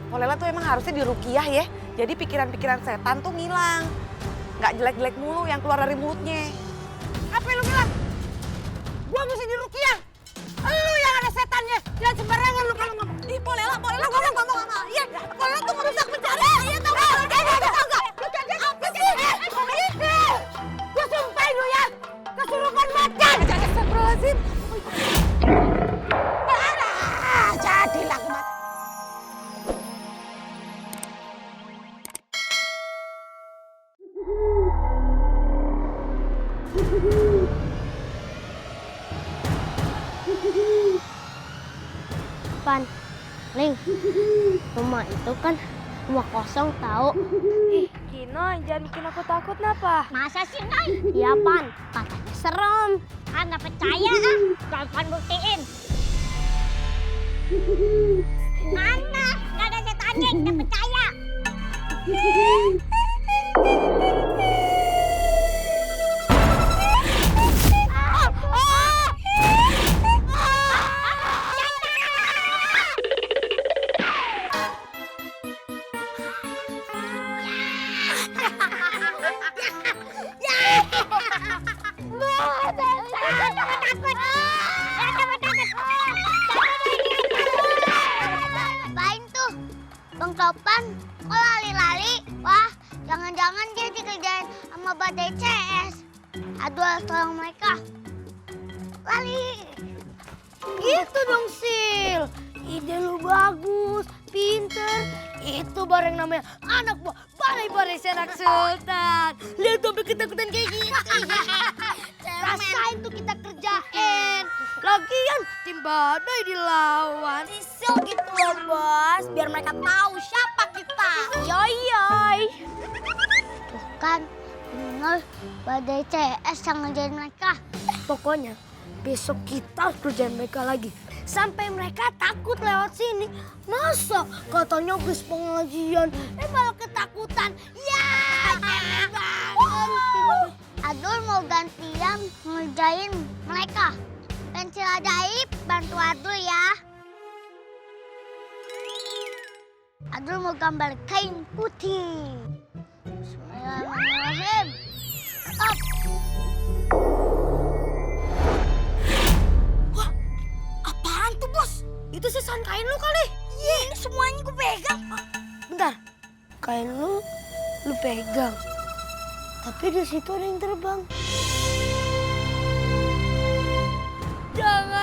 Polela tuh emang harusnya diruqyah ya. Jadi pikiran-pikiran setan tuh ngilang. Nggak jelek-jelek mulu yang keluar dari mulutnya. Apa yang lu bilang? Gua mesti diruqyah. Lu yang ada setannya. Jangan sembarangan lu kalau ngomong. Ih, Polela ngomong sama. Iya, Polela tuh merusak penjara. Iya, tau gak? Lu kaget apa sih? Gua sumpahin lu ya. Kesurupan macan. Astagfirullahaladzim. Jadilah kematian. Pan, Ling, rumah itu kan rumah kosong tahu. Ih, Kina, jangan bikin aku takut napa? Masa sih, Nay? Iya, Pan. Katanya serem. Kan nggak percaya, ah. Kapan buktiin? Mana? Nggak ada setannya, nggak percaya. Ngapain tuh? Bang Topan, kok lali-lali? Wah, jangan-jangan dia dikerjain sama badai CS. Aduh, harus tolong mereka. Lali. Gitu dong, Sil. Ide lu bagus, pinter. Itu baru yang namanya anak buah badai-badai Sanak Sultan. Lihat tuh ketakutan kayak gitu. Rasain tuh kita kerjain. Lagian tim badai dilawan. Sisil gitu loh, Bos. Biar mereka tahu siapa kita. Yoyoy. Tuh kan, bener badai CS yang ngerjain mereka. Pokoknya besok kita harus kerjain mereka lagi. Sampai mereka takut lewat sini. Masa katanya habis pengajian, malah ketakutan. Ya, jangan banget. Adul mau gantian ngerjain mereka. Pensil ajaib, bantu Adul ya. Adul mau gambar kain putih. Bismillahirrahmanirrahim. Up. Wah, apaan tuh, Bos? Itu sisan kain lu kali. Iya, ini semuanya gue pegang. Bentar, kain lu pegang. Tapi di situ ada yang terbang. Jangan.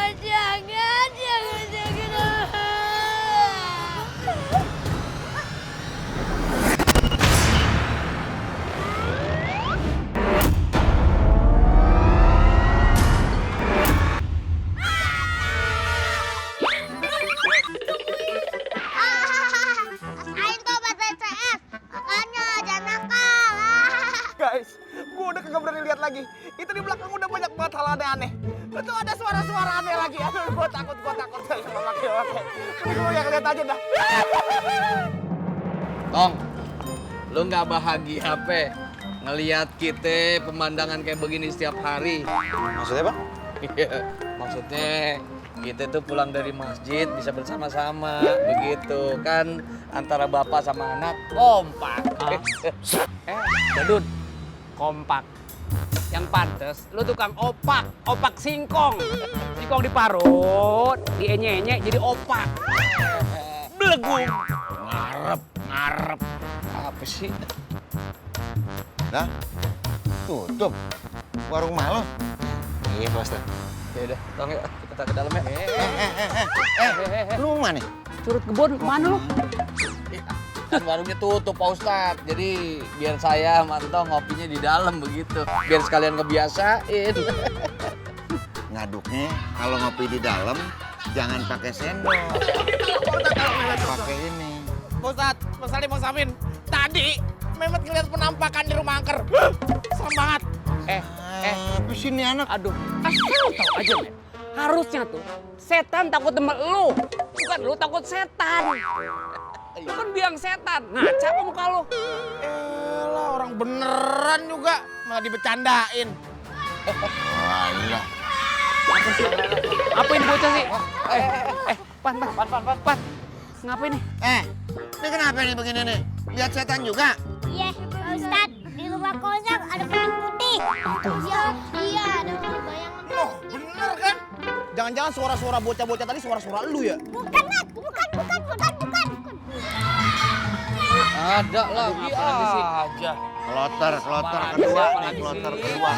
Rasain tuh badai CS. Makanya jangan nakal. Guys, gua udah kagak berani lihat lagi. Itu di belakang udah banyak banget hal aneh-aneh. Itu ada suara-suara aneh lagi. Aduh, gua takut. Oke. Ini gua yang lihat aja dah. Tong, lu nggak bahagia apa? Ngelihat kita pemandangan kayak begini setiap hari. Maksudnya, Bang? Iya, maksudnya kita tuh pulang dari masjid bisa bersama-sama, begitu kan antara bapak sama anak kompak. Dadun, kompak. Yang pantes, lu tukang opak singkong. Singkong diparut, dienye-enye jadi opak. Belegung. Ngarep. Apa sih? Nah, tutup. Warung malam. Iya, Pak Ustaz. Ya udah, Tong yuk kita ke dalam ya. Lu mana? Curut kebun, kemana lu? Kan warungnya tutup Pak Ustadz, jadi biar saya mantau ngopinya di dalam begitu, biar sekalian kebiasain. Ngaduknya kalau ngopi di dalam jangan pakai sendok, pakai ini. Ustaz, Mas Salim, Mas Amin. Tadi Mehmet ngeliat penampakan di rumah angker. Serem banget. Apa sih ini anak? Aduh, asal lu tahu aja, men. Harusnya tuh setan takut sama lu, bukan lu takut setan. Lu kan bilang setan, ngaca apa muka lu? Elah, orang beneran juga malah dibecandain. Wah, iya. Apa ini bocah sih? Pan. Ngapain nih? Ini kenapa nih begini nih? Lihat setan juga? Iya, Pak Ustadz. Di rumah kosong ada putih. Iya, ada bayangan. Loh, bener kan? Jangan-jangan suara-suara bocah-bocah tadi suara-suara lu ya? Bukan, Mat. Bukan. Ada lagi aja. Kloter kedua nih, kloter kedua.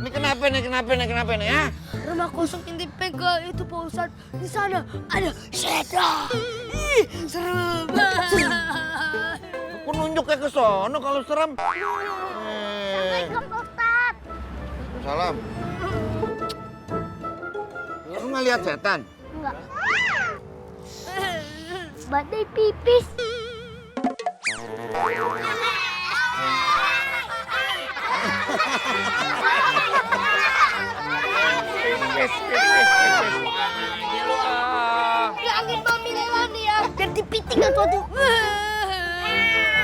Ini kenapa nih ya? Rumah kosong yang dipegang itu Pak Ustadz. Di sana ada setan. Ih, serem. Aku nunjuknya ke sono kalau serem. Assalamualaikum, Pak Ustadz. Salam. Lu nggak lihat setan? Enggak. Badai pipis. Bilangin Mami Leilani ya, biar dipiting kan tuh.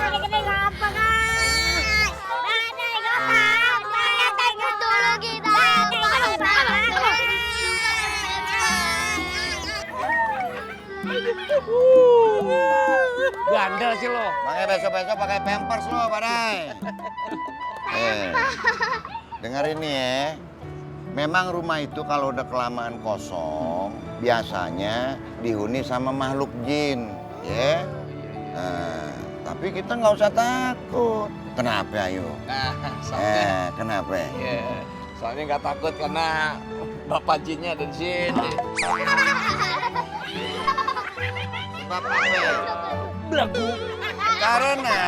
Gede-gede ngapa kan? Badai gopal. Badai dulu kita. Bandel sih lo. Makanya besok-besok pakai pampers lo, Badai. Dengerin nih ya. Memang rumah itu kalau udah kelamaan kosong, biasanya dihuni sama makhluk jin, ya. Tapi kita nggak usah takut. Kenapa, ayo? Kenapa? Iya, soalnya nggak takut karena bapak jinnya ada di sini. Bapak Belagu. Karena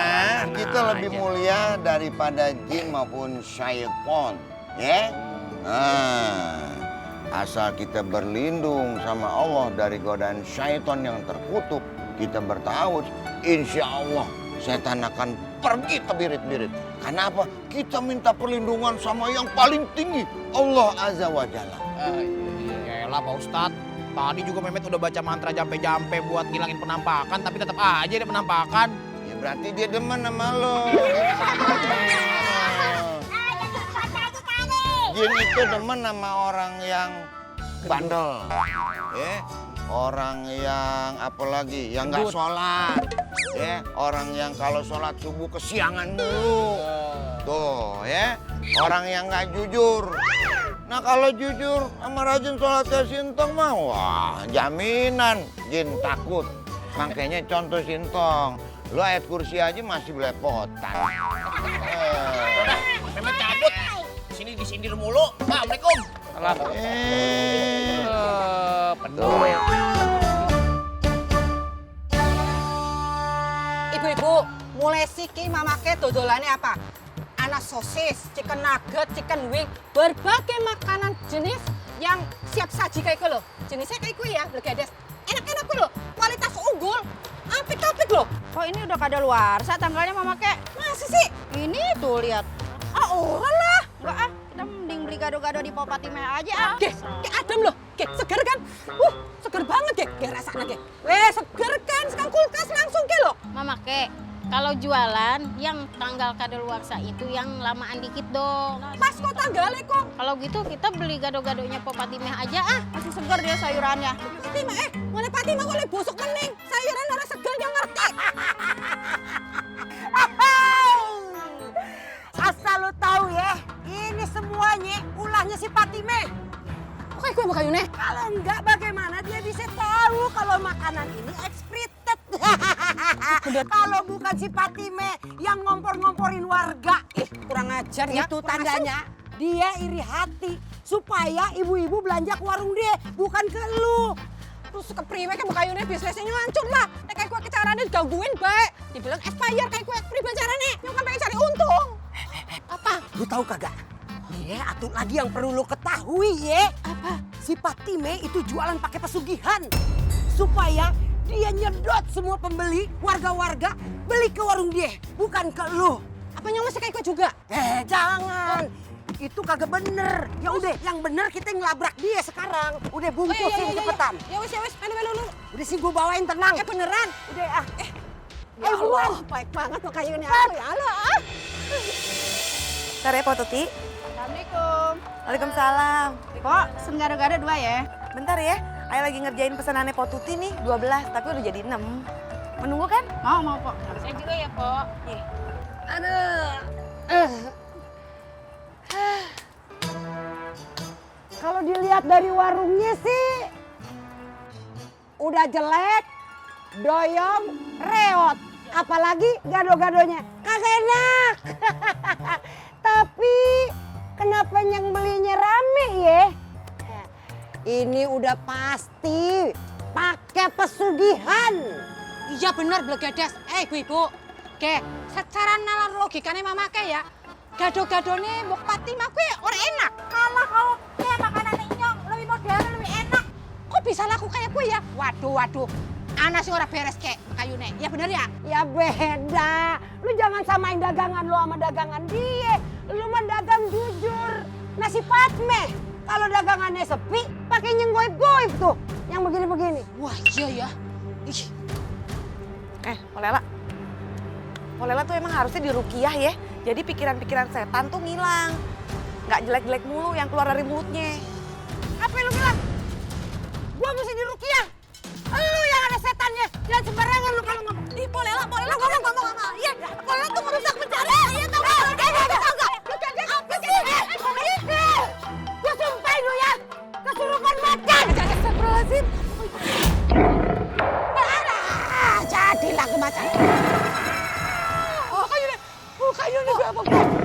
kita lebih mulia daripada jin maupun syaitan, ya. Asal kita berlindung sama Allah dari godaan syaitan yang terkutuk, kita bertawud, insya Allah setan akan pergi kebirit-birit. Karena apa? Kita minta perlindungan sama yang paling tinggi, Allah Azza wa Jalla. Yaelah Pak Ustadz. Tadi juga Mehmet udah baca mantra jampe-jampe buat ngilangin penampakan, tapi tetap aja ada penampakan. Ya berarti dia demen sama lo. Jin itu demen sama orang yang bandel, ya. Orang yang apalagi yang nggak sholat, ya. Orang yang kalau sholat subuh kesiangan mulu, tuh, ya. Orang yang nggak jujur. Nah kalau jujur sama rajin sholat ke sintong mah, wah jaminan jin takut. Makanya contoh sintong, lu ayat kursi aja masih belepotan. Mehmet cabut. Sini disindir mulu. Assalamualaikum. Penuh. Ibu-ibu, mulai siki mamake dodolannya apa? Ana sosis, chicken nugget, chicken wing, berbagai makanan jenis yang siap saji kayak lo. Jenisnya kayak gue ya, Blegedes. Enak-enak loh, kualitas unggul, apik-apik loh. Oh ini udah kadaluarsa tanggalnya mama kek. Masih sih? Ini tuh lihat. Ah, orang lah. Enggak ah, kita mending beli gado-gado di Popati Meh aja ah. Ge, kayak adem loh. Ge, seger kan? Seger banget ge. Ge rasanya ge. Seger kan? Sekarang kulkas langsung ge loh. Mama kek, kalau jualan yang tanggal kadaluarsa itu yang lamaan dikit dong. Pas kok tanggalnya kok. Kalau gitu kita beli gado-gadonya Popati Meh aja ah. Masih seger dia sayurannya. Fatima mulai Fatima mulai busuk mening. Sayuran orang seger yang ngerti. Asal lo tahu ya, ini semuanya ulahnya si Fatime. Oke, gue mau kayunya. Kalau enggak, bagaimana dia bisa tahu kalau makanan ini expired? Kalau bukan si Fatime yang ngompor-ngomporin warga. Kurang ajar ya. Itu tandanya dia iri hati supaya ibu-ibu belanja ke warung dia, bukan ke lu. Terus kepriwe kayak bukayune bisnisnya ngancur lah. Nek kayak gue kecarane gangguin baik. Dibilang expired kayak gue priwe carane. Yang kan pengen cari untung. Apa? Lu tahu kagak? Iya, atuh lagi yang perlu lu ketahui ya. Apa? Si Fatime itu jualan pakai pesugihan. Supaya dia nyedot semua pembeli, warga-warga beli ke warung dia, bukan ke lu. Apanya masih kayak gue juga? Jangan. Itu kagak bener. Ya udah, yang bener kita ngelabrak dia sekarang. Udah bungkusin cepetan. Ya wis, melu. Udah sih gua bawain tenang. Beneran. Udah ah. Ya Allah, baik banget makayunya aku ya Allah. Bentar ya, Po Tuti. Assalamualaikum. Waalaikumsalam. Kok pesen gado-gado 2 ya? Bentar ya, Ayah lagi ngerjain pesanannya Po Tuti nih, 12, tapi udah jadi 6. Menunggu kan? Mau, Pok. Saya juga ya, Pok. Kalau dilihat dari warungnya sih udah jelek, doyong, reot. Apalagi gado-gadonya kagak enak. Tapi kenapa yang belinya rame ya? Ini udah pasti pakai pesugihan. Iya bener Blegedes. Ibu-ibu. Ke, secara nalar logikanya mama ke ya. Gado-gadone mbok pati mah kuwi ora enak. Kalau kayak makanan inyong lebih modern, lebih enak. Kok bisa laku kayak gue ya? Waduh. Ana sih ora beres kek kayune. Ya bener ya? Ya beda. Lu jangan samain dagangan lu sama dagangan dia. Lu mah dagang jujur. Nasi patme. Kalau dagangannya sepi, pakai goib tuh. Yang begini-begini. Wah, iya ya. Ih, Po Lela tuh emang harusnya diruqyah ya. Jadi pikiran-pikiran setan tuh ngilang. Nggak jelek-jelek mulu yang keluar dari mulutnya. Apa yang lu bilang? Gua mesti diruqyah. Lu yang ada setannya. Jangan sembarangan lu kalau ngomong. Ih, Po Lela ngomong sama. Iya, Po Lela tuh merusak bencana. Iya, tau gak? Lu kaget apa sih? Gua sumpahin lu ya. Kesurupan macan. Astagfirullahaladzim. Jadilah kemacan. kayunya apa?